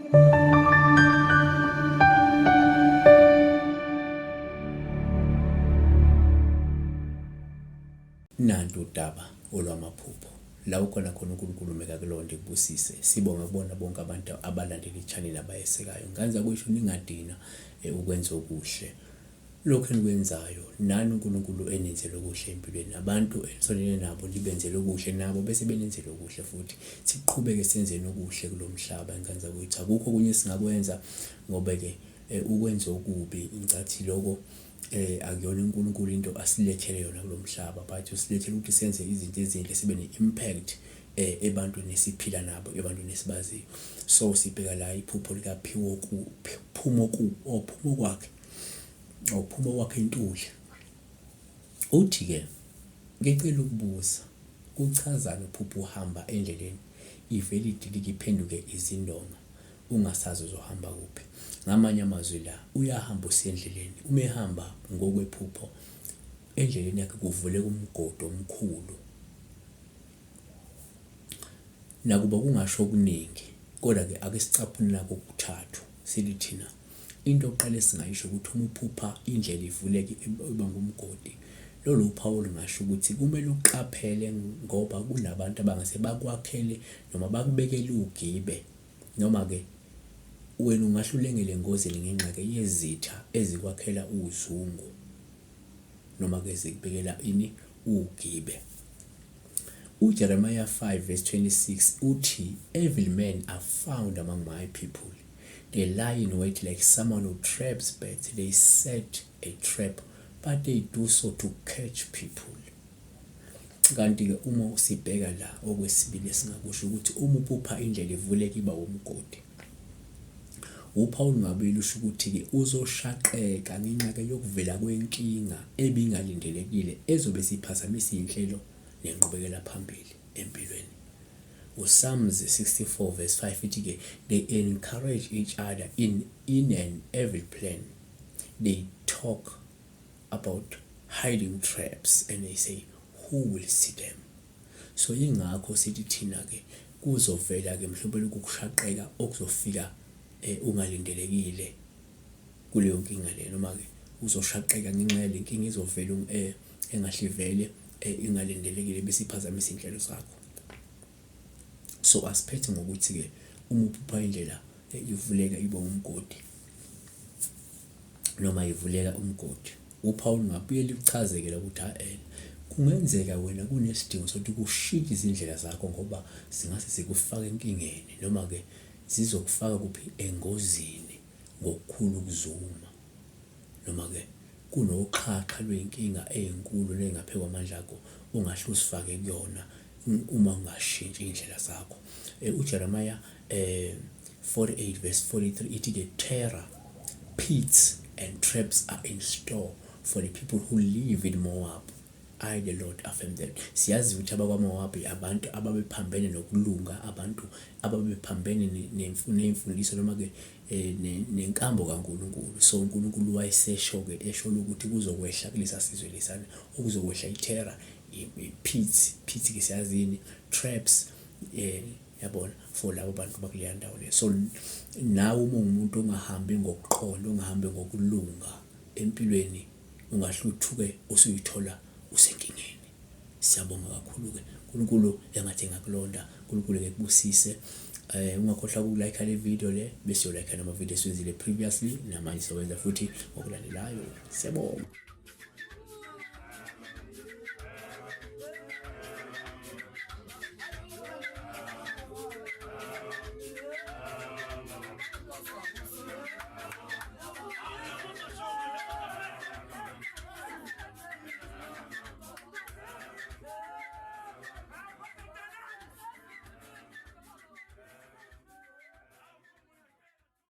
Nantu udaba olwamaphupho la ukhona khona uNkulunkulu mekakulonde kubusise. Sibonga kubona bonke abantu abalandela i-channel abayesekayo. Nganza kusho ningadina ukwenza okuhle. Lokhu enikwenzayo nani uNkulunkulu enenzele okuhle empilweni abantu enisondelene nabo nibenzele okuhle nabo bese benenzele okuhle futhi siqhubeke senzeni okuhle kulo mhlaba ingane zakwethu akukho okunye esingakwenza ngoba-ke ukwenza okubi ngicathi loko akuyona uNkulunkulu into asilethele yona kulo mhlaba but usilethele ukuthi senze izinto ezinhle sibe ne-impact ebantwini esiphila nabo ebantwini esibaziyo. So sibheka la iphupho likaPhiwo ku Phumo ku or Phumo kwakhe or Phumo kwakhe Ntuli. Uthi-ke ngicela ukubuza kuchazani uphupha uhamba endleleni ivele idilike iphenduke izindonga ungasazi uzohamba kuphi. Ngamanye amazwi la uyahamba usendleleni uma ehamba ngokwephupho endleleni yakhe kuvuleka umgodi omkhulu. Nakuba kungasho okuningi kodwa-ke ake sicaphune nakhu okuthathu sithi thina into yokuqala esingayisho ukuthi uma uphupha indlela ivuleka iba ngumgodi, lolo uphawu olungasho ukuthi kumele uqaphele ngoba kunabantu abangase bakwakhele noma bakubekele ugibe noma-ke wena ungahle ulengele engozini ngenxa-ke yezitha ezikwakhela uzungu noma-ke zikubekela ini ugibe. UJeremiah 5 verse 26 uthi, Evil men are found among my people. They lie in wait like someone who traps birds. They set a trap, but they do so to catch people. Kanti-ke uma usibheka la okwesibili esingakusho ukuthi uma uphupha indlela ivuleka iba umgodi. UPaul Ngabili usho ukuthi-ke uzoshaqeka ngenxa-ke yokuvela kwenkinga ebingalindelekile ezobe isiphazamisa iy'nhlelo nenqubekela phambili empilweni. UPsalms 64 verse 5 ithi-ke they encourage each other in an evil plan. They talk about hiding traps and they say who will see them? So yingakho sithi thina-ke kuzovela-ke mhlawumbe lokhu kushaqeka okuzofika ungalindelekile kuleyo nkinga leyo noma-ke uzoshaqeka ngenxa yale nkinga ezovela engahle ivele ingalindelekile bese iphazamisa iy'nhlelo zakho. So asiphethe ngokuthi-ke uma uphupha indlela ivuleka ibe umgodi noma ivuleka umgodi, uphawu lungabuye luchazeke la ukuthi ha-e kungenzeka wena kunesidingo sokuthi kushintshe izindlela zakho ngoba zingase zikufake enkingeni noma-ke zizokufaka kuphi engozini ngokukhulu ukuzuma noma-ke kunoxhaxha lwey'nkinga ey'nkulu ney'ngaphezu kwamandla akho ongahle uzifake kuyona uma ungashintshi iy'ndlela zakho. UJeremiah 48 verse 43 ithi-ke terror, pits and traps are in store for the people who live in Moab. I the Lord affirm that. Siyazi ukuthi abakwaMowabi abantu ababephambene nokulunga, abantu ababephambene nemfundiso noma-ke nenkambo kaNkulunkulu. So uNkulunkulu wayesesho-ke esho ukuthi kuzokwehla kulesa sizwe lesana, okuzokwehla i-terror, i-pits, pits-ke siyazi yini, traps, yabona, for labo bantu bakuleya ndawo leyo. So nawe uma uwumuntu ongahambi ngokuqonda, ongahambi ngokulunga empilweni, ungahle uthuke usuyithola usenkingeni. Siyabonga kakhulu-ke. uNkulunkulu engathi engakulonda, uNkulunkulu engekubusise. Ungakhohlwa uku-like le video le bese uyo-like nama video esiwenzile previously namanje sizowenza futhi ngokulandelayo. Siyabonga.